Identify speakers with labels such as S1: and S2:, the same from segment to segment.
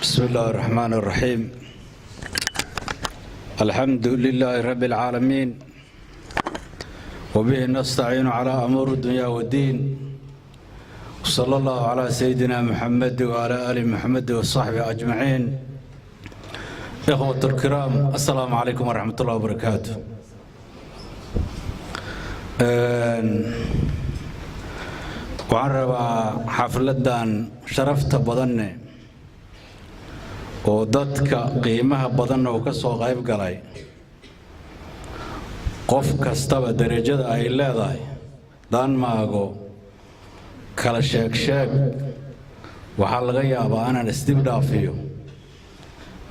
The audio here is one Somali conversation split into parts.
S1: بسم الله الرحمن الرحيم، الحمد لله رب العالمين، وبه نستعين على أمور الدنيا والدين، وصلى الله على سيدنا محمد وعلى آل محمد وصحبه أجمعين. إخوة الكرام، السلام عليكم ورحمة الله وبركاته. Waxaan rabaa xafladan sharafta badanne oo dadka qiimaha badanna uu ka soo qayb galay, qof kastaba derajada ay leedahay daan maago kala sheeg sheeg, waxaa laga yaabaa inaan isdib dhaafiyo.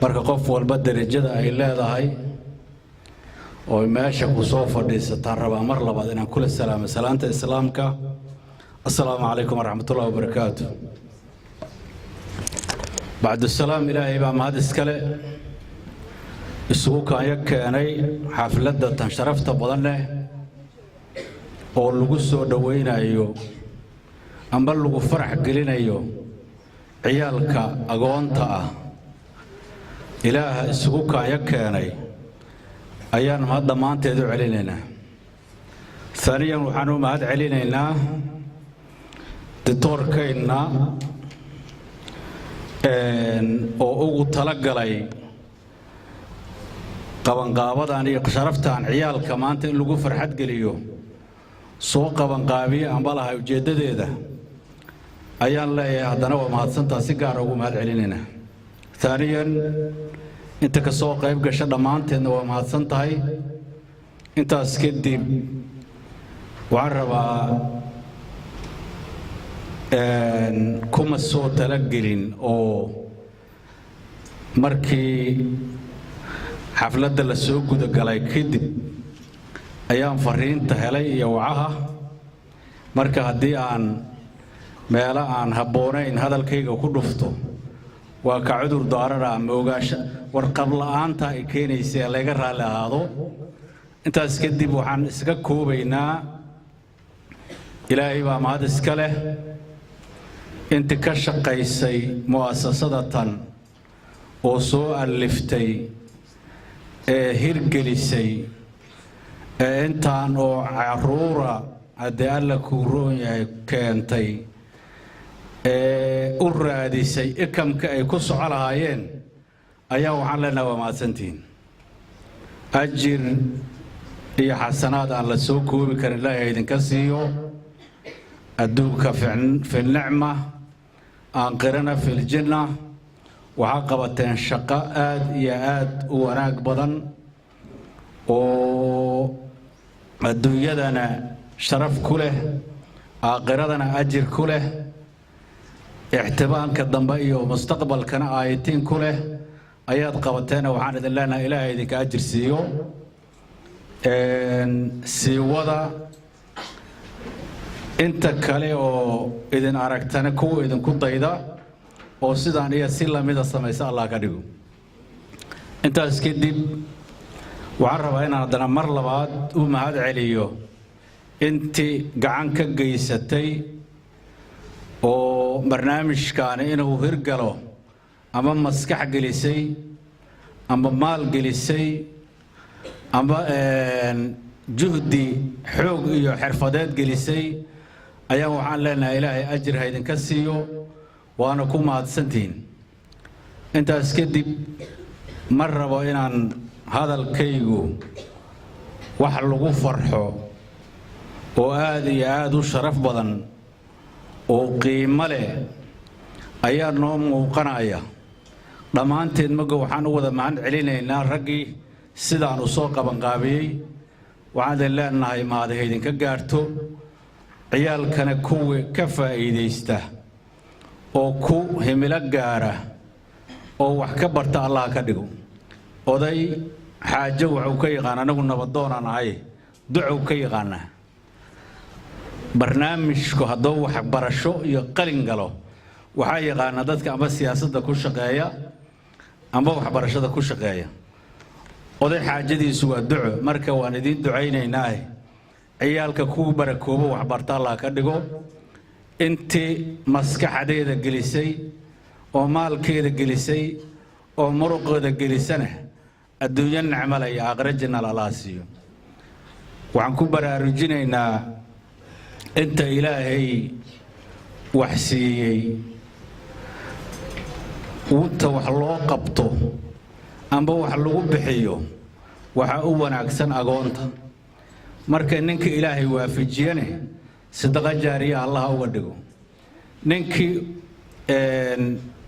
S1: Marka qof walba derajada ay leedahay oo meesha ku soo fadhiisataan rabaa mar labaad inaan kula salaamo salaanta Islaamka: assalaamu calaykum waraxmatullahi wabarakaatu. Bacdusalaam, Ilaahay baa mahad iskale isugu kaanyo keenay xafladda tan sharafta badan leh oo lagu soo dhowaynayo amba lagu farax gelinayo ciyaalka agoonta ah. Ilaaha isugu kaanyo keenay ayaan mahad dhammaanteed u celinaynaa. Aaniyan, waxaan u mahad celinaynaa ditoorkaynna oo ugu talagalay qabanqaabadan iyo sharaftan ciyaalka maanta in lagu farxad geliyo soo qabanqaabiye amba lahay ujeeddadeeda ayaan leeyahay. Haddana waa mahadsantaa, si gaara ugu mahad celinaynaa. Aaniyan, inta ka soo qayb gasha dhammaanteedna waa mahadsan tahay. Intaas kadib, waxaan rabaa, kuma soo talagelin oo markii xafladda la soo gudagalay kadib ayaan fariinta helay iyo wacaha. Marka haddii aan meelo aan habboonayn hadalkayga ku dhufto, waa ka cudur daarana ama ogaansha warqab la'aanta ay keenaysa ee layga raalli ahaado. Intaas kadib, waxaan iska koobaynaa, Ilaahay baa mahad iska leh. Inti ka shaqaysay mu'asasada tan oo soo alliftay ee hirgelisay ee intaan oo caruura, haddii Alla kuu roon yahay, keentay ee u raadisay ikamka ay ku soco lahaayeen ayaa waxaan leenahay waa mahadsantihiin. Ajir iyo xasanaad aan la soo koobi karin Ilaahay idinka siiyo, adduunka fi nicma, aakhirana filjinna. Waxaa qabateen shaqo aad iyo aad u wanaag badan oo adduunyadana sharaf ku leh, aakhiradana ajir ku leh, ixtibaanka dambe iyo mustaqbalkana aayatiin ku leh ayaad qabateena. Waxaan idin leenahay Ilaahay idinka ajir siiyo. Sii wada, inta kale oo idin aragtana kuwa idinku dayda oo sidaan iyo si lamida samaysa Allah ka dhigo. Intaas kadib, waxaan rabaa inaan haddana mar labaad u mahad celiyo intii gacan ka geysatay oo barnaamijkaani inuu hirgalo ama maskax gelisay ama maal gelisay ama juhdi xoog iyo xirfadeed gelisay ayaan waxaan leenahay Ilaahay ajir ha idinka siiyo, waana ku mahadsantihiin. Intaas kadib, ma rabo inaan hadalkaygu wax lagu farxo oo aad iyo aad u sharaf badan oo qiimo leh ayaa noo muuqanaya dhammaanteed. Maga waxaan u wada mahad celinaynaa raggii sidaan u soo qabanqaabiyey. Waxaan idin leenahay mahad ha idinka gaarto, ciyaalkana kuwii ka faa'iidaysta oo ku himilo gaara oo wax ka barta Allah ka dhigo. Oday xaajo wuxuu ka yaqaan, anigu nabadoonaan ahay, ducow ka yaqaanaa. Barnaamijku hadduu waxbarasho iyo qalin galo, waxaa yaqaana dadka amba siyaasadda ku shaqeeya amba waxbarashada ku shaqeeya. Oday xaajadiisu waa duco. Marka waan idiin ducaynaynaahe, ciyaalka kugu barakoobo, waxbarta Allah ka dhigo. Intii maskaxdeeda gelisay Oo maalkeeda gelisay oo muruqeeda gelisana, adduunyo nicmale iyo aakhiro jinnal Allaha siiyo. Waxaan ku baraarujinaynaa inta Ilaahay wax siiyey, inta wax loo qabto amba wax lagu bixiyo, waxaa u wanaagsan agoonta. Marka ninka Ilaahay waafajiyane, sadaqa jaariya Allaha uga dhigo. Ninkii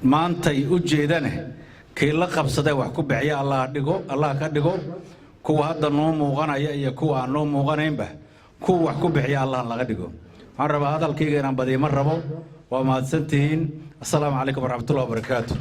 S1: maantay u jeedane, kii la qabsaday wax ku bixiya Allah dhigo, Allah ka dhigo. Kuwa hadda noo muuqanaya iyo kuwa aan noo muuqanaynba, kuwa wax ku bixiya Allah laga dhigo. Waxaan rabaa hadalkayga inaan badiyo ma rabo. Waa mahadsantihiin. Assalaamu calaykum waraxmatullahi wabarakaatu.